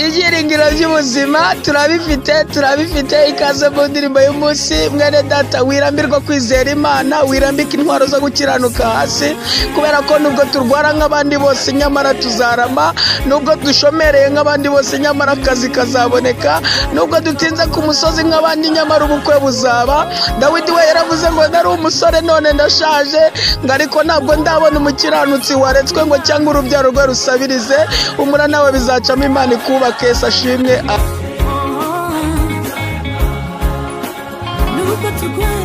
Ibyiringiro by'ubuzima turabifite, turabifite. Ikaze mu ndirimbo y'umunsi. Mwene data, wirambirwa kwizera Imana, wirambika intwaro zo gukiranuka hasi, kubera ko nubwo turwara nk'abandi bose, nyamara tuzarama. Nubwo dushomereye nk'abandi bose, nyamara akazi kazaboneka. Nubwo dutinze ku musozi nk'abandi, nyamara ubukwe buzaba. Dawidi we yaravuze ngo: "Nari umusore, none ndashaje," ngo ariko ntabwo ndabona umukiranutsi waretswe, ngo cyangwa urubyaro rwe rusabirize. Umura nawe bizacamo, Imana ikubake. Yesu ashimwe. Nubwo turwara.